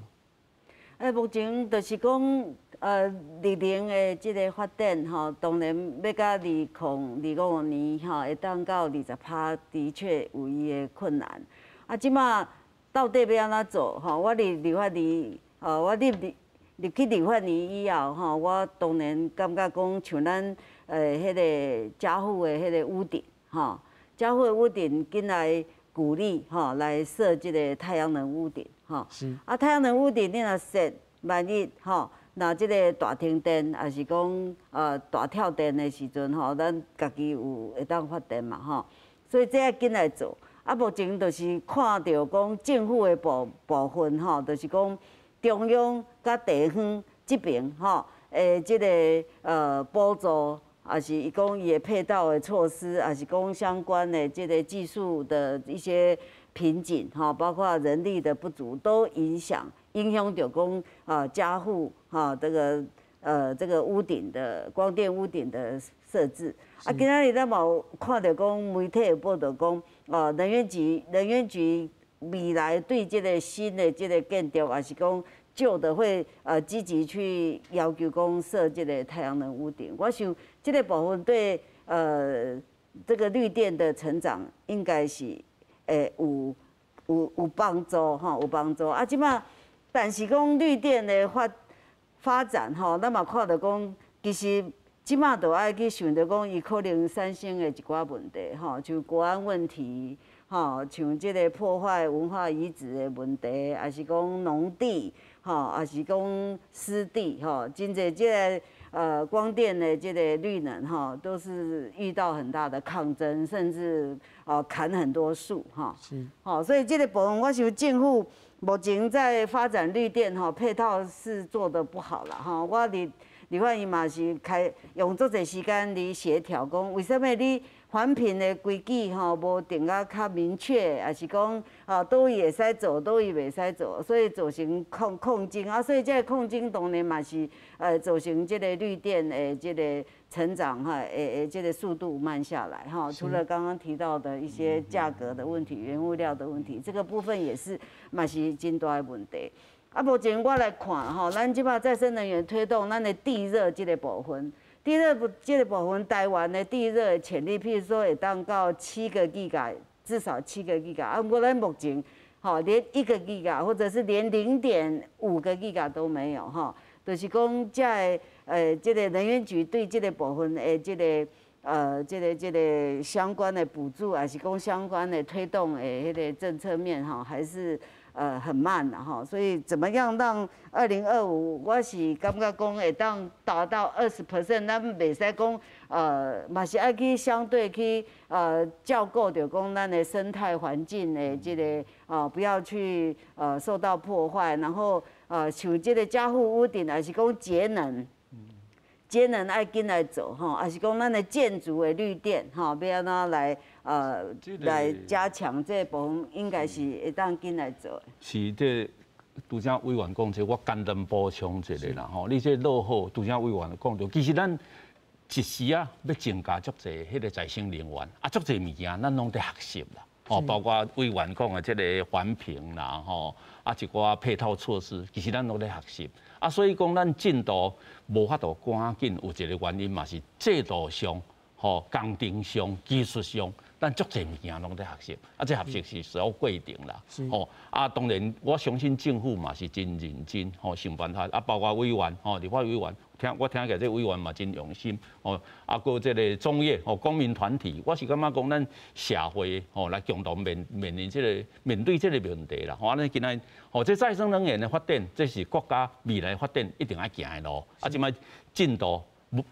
無？目前就是講，綠能的這個發展吼，當然欲到2025年吼，會當到20趴，的確有伊的困難。啊，這馬到底欲按怎做？吼，我佇立法院，我入去立法院以後，吼，我當然感覺講，像咱彼個家戶的彼個屋頂，吼，家戶的屋頂緊來鼓勵，吼，來設這個太陽能屋頂，吼。啊，太陽能屋頂你若設，萬一吼，若這個大停電，抑是講大跳電的時陣，吼，咱家己有會當發電嘛，吼。所以這愛緊來做。啊，目前就是看著講政府的部分，吼，就是講中央佮地方這邊，吼，這個補助。抑是伊講伊的配套的措施，抑是講相關的這個技術的一些瓶頸，吼，包括人力的不足，都影響著講啊家戶哈這個屋頂的光電屋頂的設置。啊，今仔日咱嘛有看著講媒體有報導講，啊能源局未來對這個新的這個建築，抑是講舊的會積極去要求講設這個太陽能屋頂。我想這個部分對這個綠電的成長應該是會有幫助吼，有幫助。啊，這馬但是講綠電的發展吼，咱嘛看著講，其實這馬就愛去想著講，伊可能產生的一寡問題吼，像國安問題，吼，像這個破壞文化遺址的問題，抑是講農地，吼，抑是講濕地，吼，真濟這個光电的這個綠能哈，都是遇到很大的抗爭，甚至砍很多樹哈。好，所以這個部分我想政府目前在發展綠電哈，配套是做得不好啦哈。我佇立法院嘛是開用足濟時間佇協調，講為啥物你環評的規矩吼無定甲較明確，抑是講啊佗位會使做，佗位袂使做，所以造成抗爭啊，所以這個抗爭當然嘛是造成這個綠電的這個成長哈，這個速度慢下來哈。除了剛剛提到的一些價格的問題、原物料的問題，這個部分也是嘛是真大的問題。啊，目前我來看吼，咱這擺再生能源推動咱的地熱這個部分，地熱這個部分，台灣的地熱的潛力，譬如說會當到七個 Giga，至少七個 Giga。啊，毋過咱目前吼連1個 Giga，或者是連0.5個 Giga 都沒有吼，就是講這个這個能源局對這個部分的這個相關的補助，還是講相關的推動的彼個政策面吼，還是很慢的哈，所以怎麼樣讓2025，我是感覺講會當達到20%，咱袂使講嘛是愛去相對去照顧著講咱的生態環境的這個啊，不要去受到破壞，然後像這個家戶屋頂，還是講節能。節能愛緊來做吼，抑是講咱的建築的綠電吼，欲按怎來加強這個部分，應該是會當緊來做的。是這拄才委員講這，我簡單補充一下啦吼。你這落雨，拄才委員講著，其實咱一時啊欲增加足濟彼個再生能源，啊足濟物件咱攏佇學習啦。哦，包括委員講的這個環評啦，吼，啊一寡配套措施，其實咱攏咧學習。啊，所以講咱進度無法度趕緊，有一個原因嘛是制度上、吼工程上、技術上，咱足濟物件攏咧學習。啊，這學習是需要過程啦。吼，啊，當然我相信政府嘛是真認真，吼想辦法。啊，包括委員，吼立法委員，聽我聽起來這委員嘛真用心，吼啊，閣這個總業，吼公民團體，我是感覺講咱社會吼來共同面面臨這個面對這個問題啦。吼，按呢今仔吼這再生能源的發展，這是國家未來發展一定愛行的路。啊，這擺進度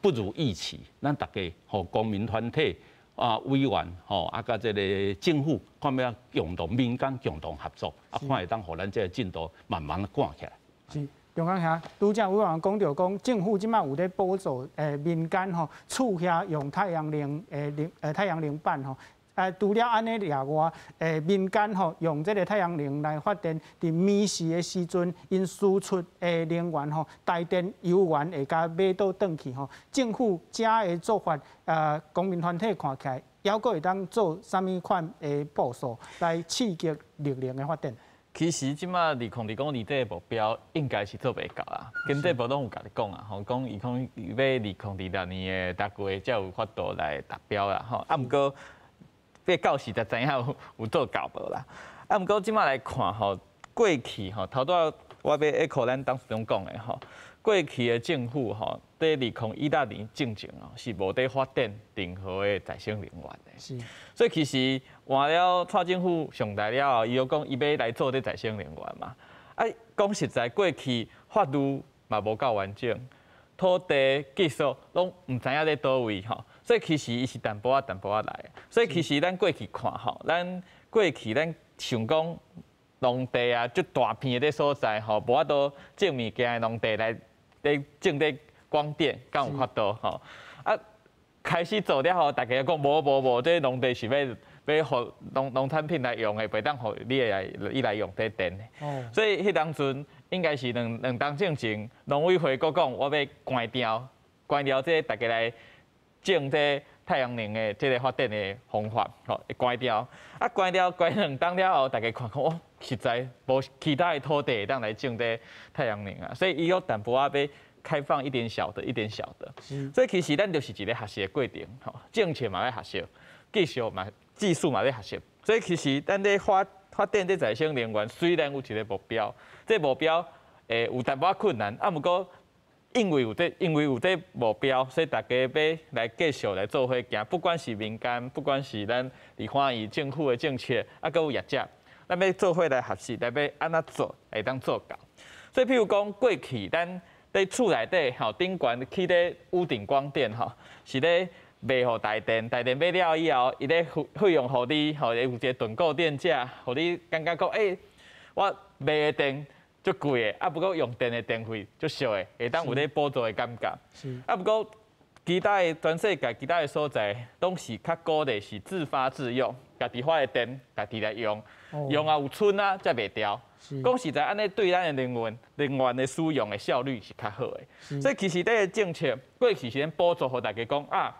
不如預期，咱大家吼公民團體啊委員吼啊，佮這個政府看欲按怎共同民間共同合作，啊，看會當予咱這個進度慢慢趕起來。是，中江兄，拄才委員講著講，政府這擺有咧補助民間吼，厝遐用太陽能太陽能板吼。除了按呢以外，民間吼用這個太陽能來發電，佇暝時的時陣，𪜶輸出的能源吼，台電猶原會共買倒轉去吼。政府這的做法，公民團體看起來，猶閣會當做啥物款的部署來刺激綠能的發展？其實這擺2020年這個目標應該是做袂到啦。經濟部攏有共你講啊，吼，講伊講欲2026年的逐月才有法度來達標啦，吼。啊，毋過欲到時才知影有做到無啦。啊，毋過這擺來看吼，過去吼，頭拄仔我欲 echo 咱董事長講的吼，過去的政府吼，佇2016年進前哦，是無佇發展任何的再生能源的。所以其實換了蔡政府上台了後，伊就講伊欲來做這再生能源嘛。啊，講實在，過去法律嘛無夠完整，土地技術攏毋知影佇佗位吼，所以其實伊是淡薄仔淡薄仔來。所以其實咱過去看吼，咱過去咱想講農地啊，足大片的所在吼，無法度種物件的農地來咧種這光電，敢有法度吼？啊，開始做了後，大家講無無無，這農地是欲予農產品來用的，袂當予你來伊來用這電。所以彼當陣應該是兩兩冬進前，農委會閣講我欲關掉這大家來種這太陽能的這個發電的方法，吼，關掉。啊，關掉關兩冬了後，大家看看哦，實在無其他的土地會當來種這太陽能啊，所以伊閣淡薄仔欲開放一點小的，一點小的。所以其實咱就是一个學習的過程，吼，政策嘛欲學習，技術嘛欲學習。所以其實咱咧發展這再生能源，雖然有一個目標，這目標有淡薄仔困難，啊，毋過因為有這目標，所以大家欲來繼續來做伙行，不管是民間，不管是咱立法院政府的政策，啊，閣有業者，咱欲做伙來學習，來欲按怎做，會當做到。所以譬如講過去咱佇厝內底吼頂懸起咧屋頂光電吼，是咧賣予台電，台電買了以後，伊咧費用予你，吼有一個躉購電價，予你感覺講，欸，我賣的電足貴的，啊不過用電的電費足俗的，會當有咧補助的感覺。啊不過其他的全世界其他的所在，攏是較鼓勵是自發自用，家己發的電，家己來用，用啊有剩啊才賣掉。講實在，按呢對咱的能源的使用的效率是較好的。所以其實這个政策過去是咧補助予大家講啊，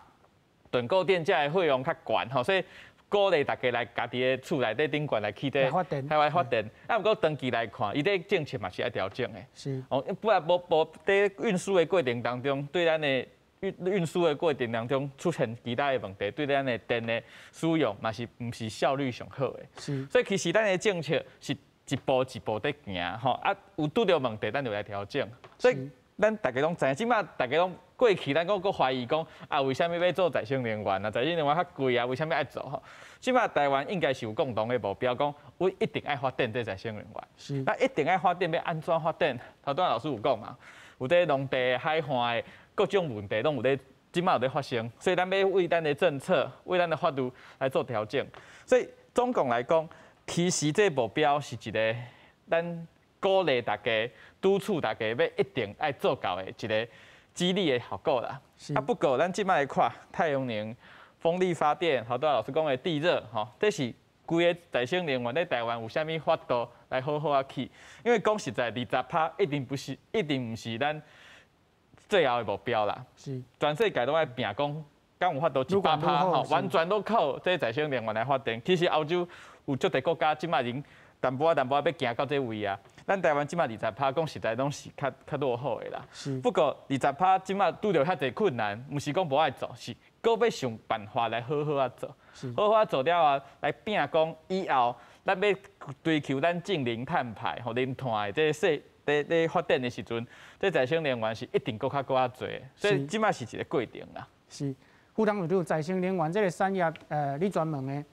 躉購電價的費用較懸吼，所以鼓勵大家來家己的厝內底頂懸來起這發電，來發電。啊，毋過長期來看，伊這政策嘛是愛調整的。哦，不然無無佇運輸的過程當中，對咱的運輸的過程當中出現其他的問題，對咱的電的使用嘛是毋是效率上好的。所以其實咱的政策是一步一步佇行吼，啊有拄著問題，咱就來調整。所以咱大家攏知影，這馬大家攏過去咱閣懷疑講啊，為啥物欲做再生能源啊？再生能源較貴啊，為啥物愛做吼？這馬台灣應該是有共同的目標，講阮一定愛發展這再生能源。那一定愛發展，欲按怎發展？頭拄仔老師有講嘛，有這農地、海岸的各種問題，攏有咧，這馬有咧發生。所以咱欲為咱的政策、為咱的法律來做調整。所以總共來講，其實這目標是一个咱鼓勵大家、督促大家欲一定愛做到的一个激勵的效果啦。啊，不過咱這馬來看太陽能、風力發電，頭拄仔老師講的地熱，吼，這是規个再生能源佇台灣有啥物法度來好好仔起？因為講實在，20趴一定不是，一定毋是咱最後的目標啦。全世界攏愛拚講，敢有法度100趴吼，完全攏靠這再生能源來發電。其實歐洲有足濟國家，這馬已經淡薄仔淡薄仔欲行到這位啊。咱台灣這馬20趴，講實在攏是較落後的啦。不過20趴這馬拄著遐濟困難，毋是講無愛做，是閣欲想辦法來好好仔做。好好仔做了後，來拚講以後，咱欲追求咱淨零碳排，吼零碳的這个說佇佇發展的時陣，這再生能源是一定閣較閣較濟，所以這馬是一个過程啦。是，副董事長，再生能源這个產業，你專門的，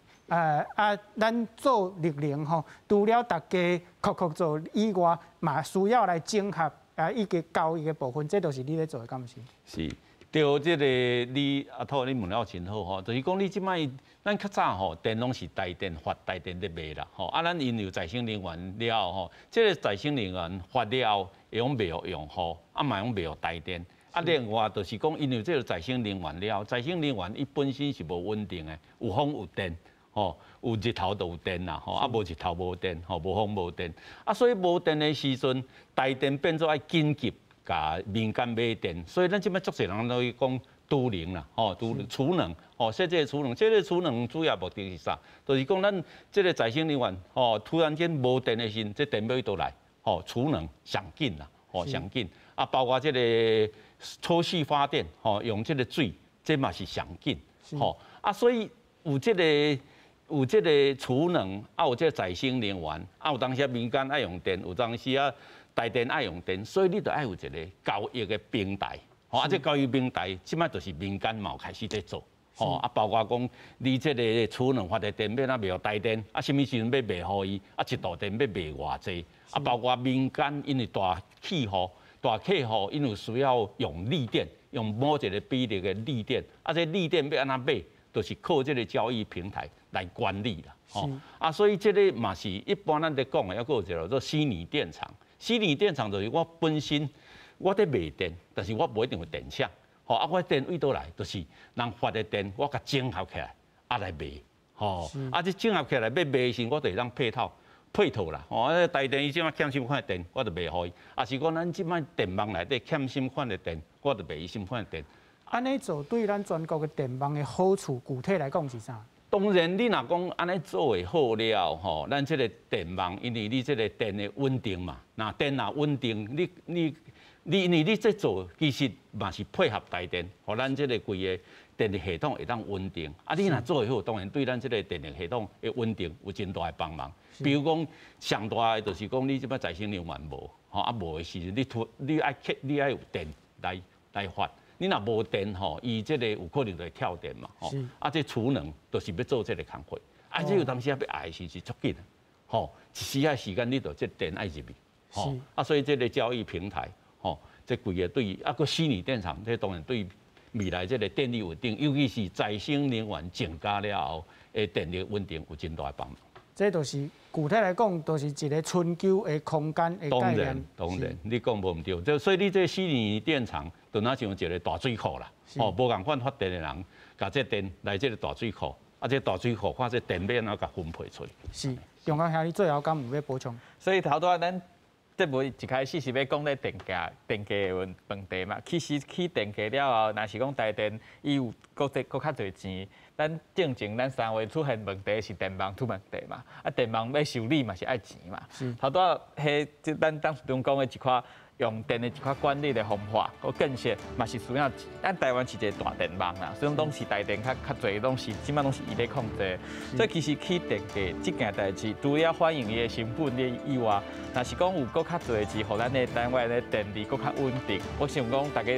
啊，咱做綠能吼，除了大家默默做以外，嘛需要來整合啊，以及交易的部分，這都是你咧做的，敢毋是？是，對，這个你阿兔你問了真好吼，就是講你這擺咱較早吼，電攏是台電發台電咧賣啦，吼啊，咱因為再生能源了後吼，這个再生能源發了後會用賣予用戶，啊嘛用賣予台電。啊，另外就是講，因為這个再生能源了後，再生能源伊本身是無穩定的，有風有電，吼，有日頭就有電啦，吼，啊無日頭無電，吼，無風無電，啊，所以無電的時陣，台電變做愛緊急共民間買電，所以咱這擺足濟人攏去講儲能啦，吼，儲能，吼，設這个儲能，這个儲能主要目的是啥？就是講咱這个再生能源，吼，突然間無電的時陣，這電欲佗來，吼，儲能上緊啦，吼，上緊，啊，包括這个抽蓄發電，吼，用這个水，這嘛是上緊，吼，啊，所以有這个儲能，啊，有這个再生能源，啊，有當時民間愛用電，有當時啊台電愛用電，所以你就愛有一个交易的平台，吼，啊，這交易平台，這擺就是民間嘛有開始佇做，吼，啊，包括講你這个儲能發的電欲按怎賣予台電，啊，啥物時陣欲賣予伊，啊，一度電欲賣偌濟，啊，包括民間因為大企戶、大客戶，𪜶有需要用綠電，用某一个比例的綠電，啊，這綠電欲按怎買，就是靠這个交易平台來管理啦，吼，啊，所以這个嘛是一般咱佇講的，猶閣有一個叫做虛擬電廠。虛擬電廠就是我本身我佇賣電，但是我無一定有電廠，吼，啊，我電佗佗來，就是人發的電，我共整合起來，啊來賣，吼，啊，這整合起來欲賣的時，我就會當配套啦，吼，啊，台電伊這擺欠啥物款的電，我就賣予伊，啊是講咱這擺電網內底欠啥物款的電，我就賣伊啥物款的電。按呢做對咱全國的電網的好處，具體來講是啥？當然，你若講按呢做會好了吼，咱這个電網，因為你這个電的穩定嘛，若電若穩定，你因為你這做其實嘛是配合台電，予咱這个規個電力系統會當穩定。啊，你若做會好，當然對咱這个電力系統的穩定有真大的幫忙。比如講，上大的就是講你這擺再生能源無，吼啊無的時陣，你突你愛你愛有電來發。你若無電吼，伊這个有可能就會跳電嘛，吼。啊，這儲能就是欲做這个工課。啊，這有當時啊欲愛的時是足緊，吼，一時仔時間你就這電愛入去，吼。啊，所以這个交易平台，吼，這規个對啊，閣虛擬電廠，這當然對未來這个電力穩定，尤其是再生能源增加了後，的電力穩定有真大的幫忙。這就是具體來講，就是一个春秋的空間的概念。當然，當然，你講無毋對。就所以你這虛擬電廠，就若像一个大水庫啦。哦，無仝款發電的人，共這電來這个大水庫，啊，這大水庫看這電欲按怎共分配出去。是，中江兄，你最後敢有欲補充？所以頭拄仔咱節目一開始是欲講咧電價、電價的問題嘛。其實起電價了後，若是講台電伊有閣這閣較濟錢，咱正前咱3月出現問題是電網出問題嘛。啊，電網欲修理嘛是愛錢嘛。頭拄仔彼這咱董事長講的一寡用電的一寡管理的方法，閣建設嘛是需要錢。咱台灣是一个大電網啦，所以攏是台電較較濟，攏是這擺攏是伊咧控制。所以其實起電價這件代誌，除了反映伊的成本的以外，若是講有閣較濟的錢，予咱的單位的電力閣較穩定。我想講，大家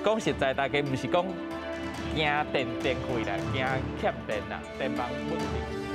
講實在，大家毋是講驚電電費啦，驚欠電啦，電網穩定。